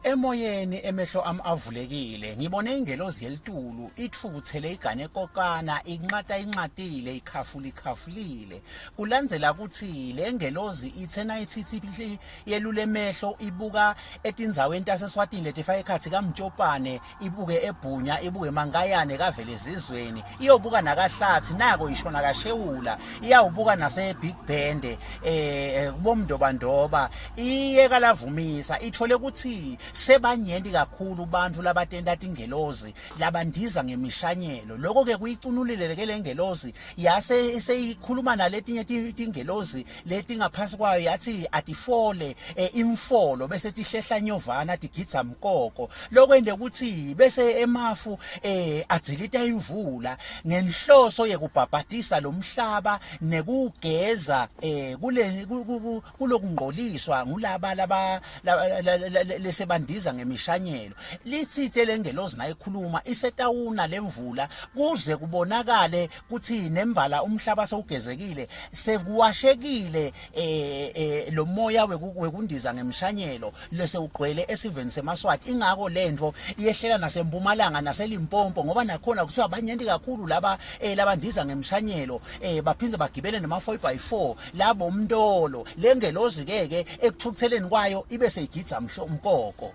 Emoyeni emehlo ami avulekile, ngibone ingelozi yelitulu itfukutsele igane kokana, inxata inxatile, ikhafula ikhafulile. Kulandzela kutsi le ngelozi itse nayitsitsi yelula emehlo ibuka etindzaweni taseSwatini letifaka ekhatsi kaMtshopane, ibuke eBhunya, ibuke eMankayane, kaVelezizweni, iyobuka nakaHlathi, nako isho nakaShewula, iyawubuka nase-Big Bend, eh kubomndobandoba, iye kaLavumisa, ithole ukuthi sebanyenti kakhulu bantfu labatenta tingelozi labandiza ngemishanyelo. Lokho-ke kuyicunulile ke le ngelozi, yase seyikhuluma naletinye tingelozi letingaphasi kwayo yathi atifole eh, imfolo bese tihlehla nyovana tigidza mkoko lokwente ukuthi bese emafu eh adzilita imvula ngenhloso yekubhabhatisa lomhlaba nekugeza eh kule kulokungcoliswa ngulaba laba lesebandiza ngemishanyelo litsitse lengelozi nayikhuluma isetawuna lemvula kuze kubonakale kuthi nembala umhlaba sewugezekile sekuwashekile eh, eh lo moya wekundiza ngemshanyelo lesewugcwele esiveni semaswati ingako lento iyehlela nasempumalanga naseLimpopo ngoba nakhona kuthiwa banyenti kakhulu laba eh, labandiza ngemshanyelo eh, baphinde bagibele nema 4x4 labo mntolo lengelozi ke ke ekuthukutheleni kwayo ibe seyigidza mkoko.